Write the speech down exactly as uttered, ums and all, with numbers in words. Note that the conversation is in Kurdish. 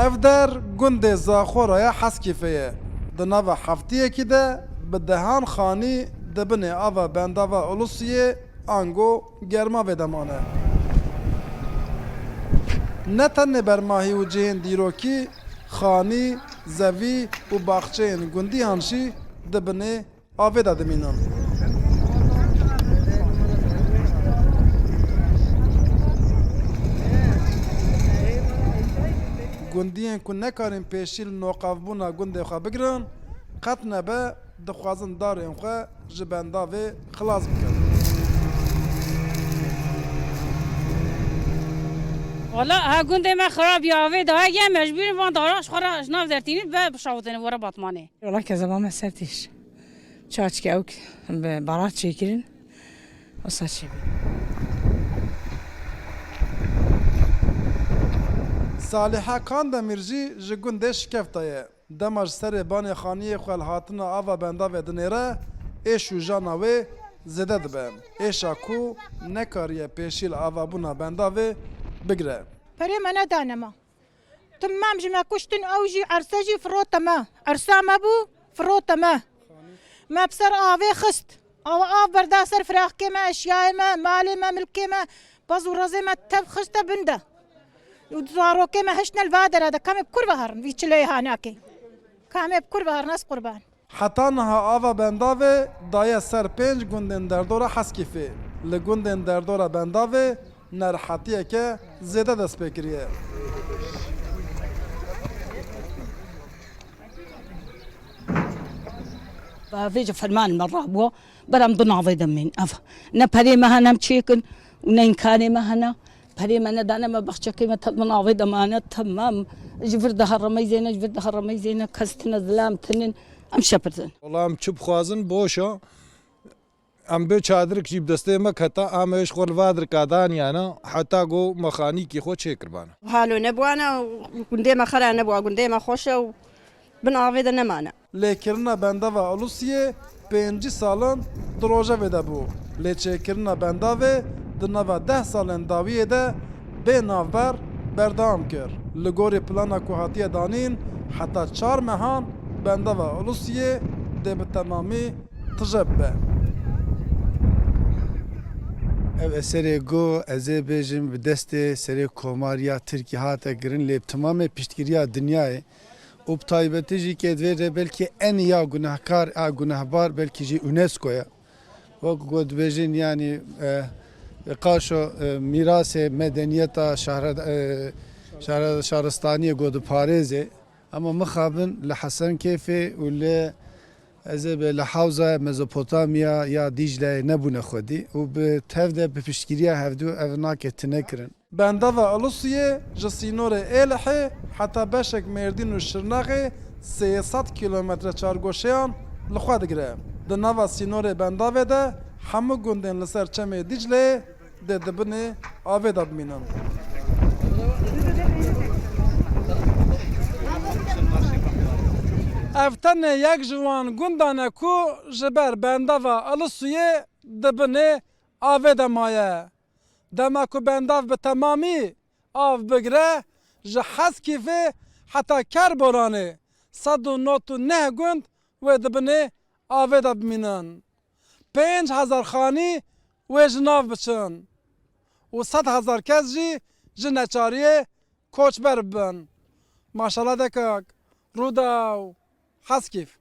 Ev der gundê Zaxora ya Heskîfê ye. Di nava heftiyekî de bi dehan xanî di binê ava bendava Ulusiyê ango germavê de mane. Ne tenê bermahî û cihên dîrokî, xanî, zevî û baxçeyên gundiyan jî di binê avê de dimînin. Gundiyên ku nekarîn pêşî li noqavbûna gundê xwe bigirin, qet nebe dixwazin darên xwe ji bendavê xilas bikin. Wala, ha gundê me xirab ya avê dayê ye, mecbûr in van dara ji xwe re ji nav dertînin ve bişawitine were Batmanê. Wala kezeba me ser tîş. Çaçke ew bi barat çêkirin. Wisa çêbî. Saliha Kandemîr jî ji gundê Şikefta ye. Dema ji serê banê xaniyê xwe li hatina ava bendavê dinêre, êş û jana wê zêde dibe. Êşa ku nekariye pêşî li avabûna bendavê bigire. Perê me nedane me. Timam ji me kuştin, ew jî erse jî firote me. Ersa me bû, firote me. Me bi ser avê xist. Awa av berda ser firaxkê me, eşyayê me, malê me, milkê me, baz û rezê me tev xiste bin de. Û zarokê me hiştine li va dere de, ka em ê bi kur ve herin, vî çileyê hanakê. Ka em ê bi kur ve herin, ez qurban. Heta niha ava bendavê daye ser pênc gundên derdora Heskîfê. Li gundên derdora bendavê nerihetiyeke zêde dest pê kiriye. Bi vê ji fermanê me rabû, berem di navê de mîn. Ev ne perê me hene em çêkin û ne îmkanê me hene. Perê me nedane me, baxçekê me tev di navê de mane, temam. Ji vir dihere meyzêne, ji vir dihere meyzêne, kes tine, zilam tinin, em şepirdin. Wala em çi bixwazin boş e. Em bê çadirik jî bi destê me keta, em ê ji xwe li va dirika daniyane, heta ku me xanîkî xwe çêkiribane. Halo nebûane, gundê me xera nebûa, gundê me xweş e û bin avê de nemane. Lêkirina bendava Ulusiyê pêncî sal in di rojevê de bû. Lê çêkirina bendavê di nava deh salên dawiyê de bê navber berdewam kir. Li gorî plana ku hatiye danîn, heta çar mehan bendava Ulusiyê dê bi temamî tije bibe. Ev eserê ku ez ê bêjim bi destê serê komariya Tirkî hate kirin, lê bi temamê piştgiriya dinyayê û bi taybetî jî kê divê re belkî en ya gunehkar a gunehbar belkî jî UNESCO ye. Wek ku dibêjin, yanî, e, qaşo, e, mîrasê medeniyeta şahre-, e, şahre-, şaristaniyê ku diparêzê. Ema mixabin li Hesenkeyfê û li, ez ê bê li hewza Mezopotamya ya Dîcleyê nebûne xwedî û bi tev de bi piştgiriya hevdû ev nake tine kirin. Bendava Ulusiyê ji sînorê Êlihê heta beşek Mêrdîn û Şirnexê sê sed kîlometre çargoşeyan li xwe digire. Di nava sînorê bendavê de hemû gundên li ser çemê Dîcleyê dê di binê avê de bimînin. Ev tenê yek ji wan gundan e ku ji ber bendava Ulusiyê di binê avê de maye. Dema ku bendav bi temamî av bigire, ji Heskîfê heta Kerboranê sed û nod û neh gund wê di binê avê de bimînin. Pênc hezar xanî wê ji nav biçin û sed hezar kes jî ji neçariyê koçber bibin. Maşala dekak, Rûdaw, Heskîf.